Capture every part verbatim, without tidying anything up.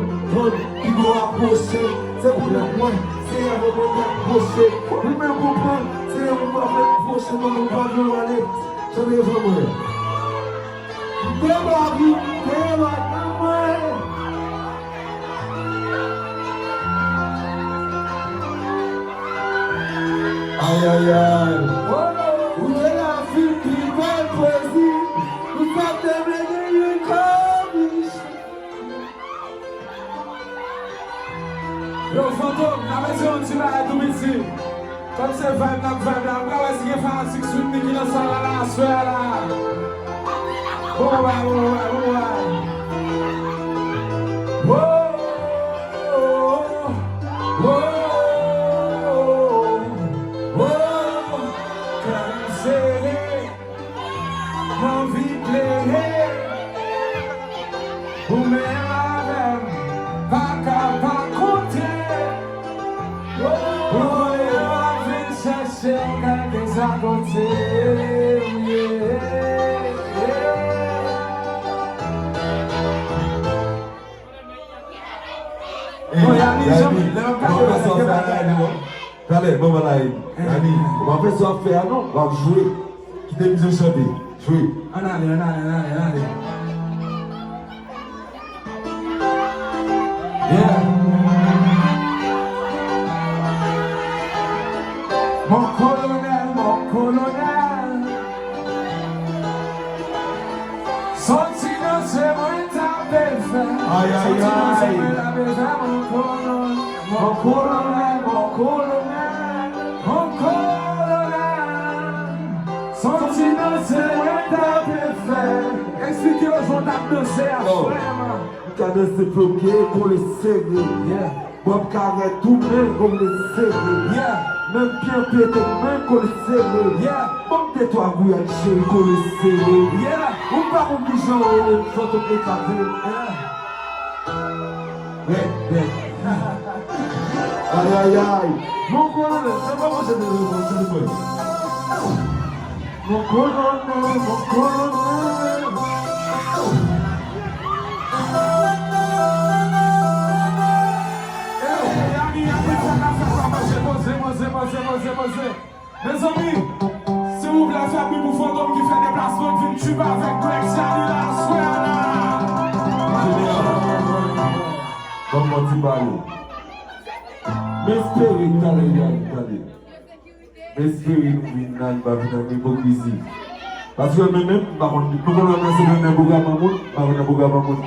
konprann, pi gwo apwoche. Se pou nèg mwen, Senyè voye mwen apwoche. Ou menm konprann, Senyè mwen pa fè apwoche, non, mwen pa vle w ale. Chante devan mwen. Debake, debake mwen. Ay, ay, ay. Ou te la fin pi bèl pwezi. Ou sa te vle genyen kòb. Fantom, n ap eseye yon ti bagay tou piti. Kòm se vibe n ap vibe la, m pa wè si gen fanatik Sweet Micky nan sal la, la, aswè a la. Bon bagay, bon bagay, bon bagay. Wo, wo, wo, wo, kè m sere. M anvi plede. Ou menm avè m, pa ka pa konte. Ou konnen w ap vin chèche m, gade sa kote m ye. Bon, Yanni, Yanni, lè m ap gade w, se bagay la. Talè, manman la, Yanni, w ap fè sa w ap fè a non, w ap jwe. Kite mizisyen chante. Jwe. Ann ale, ann ale, ann ale, ann ale. Yeah. Mon kolonèl, mon kolonèl. Soti nan se mwen t ape fè. Ay, ay, ay. Soti nan se mwen t ape fè, mon kolonèl. Mon kolonèl, mon kolonèl, mon kolonèl. Soti nan se mwen t ape fè. Eksplike yo jan w t ap danse a, frè m. M ka danse bloke, kole sere. Yeah. Bòb karè tou men kole sere. Yeah. Menm pye pete men kole sere. Yeah. Ban m de twa gouyad cheri kole sere. Yeah. Ou pa konn kijan w rele m fantom eklate. Yeah. Rèd, rèd. Ay, ay, ay. Mon kolonèl, se pa manje de repons, se de mwen. Mon kolonèl, mon kolonèl. Ey, Yanni, Yanni, sa k ap fèt la, poze, poze, poze, poze, poze. Mezanmi, silvouplè, fè bri pou Fantom ki fè deplasman, k vin tchip avèk Greg Charly la, aswè a la. Jeneral, ban m yon ti pale. M espere talè Yanni tande. M espere nou vin la, nou pa vin ak ipokrizi. Paske mwen menm, m pa konn, nou konn wè mwen se nan pwogram an moun, m pa konn nan pwogram an moun.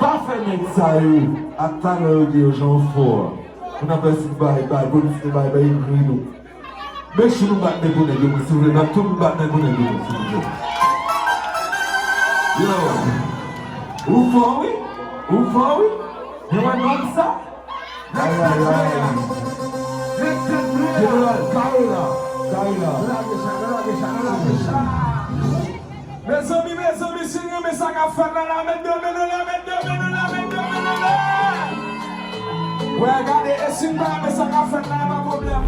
Pa fè nèg sa yo, ak talan yo gen yo jan yo fò a. Pou n ap fè si bay, bay, polis nou bay, bay, egri nou. Make sure nou bat men pou nèg yo, silvouplè. N ap tout bat men pou nèg yo, silvouplè. Yo, ou fò wi, ou fò wi. Yo wè nonm sa? Ay, ay, ay. Jeneral, kare la, kare la. Mezanmi, mezanmi, si n renmen sa k ap fèt la, la, met de men anlè, met de men anlè, met de men anlè. Wè, gade, e si n pa renmen sa k ap fèt la, pa pwoblèm.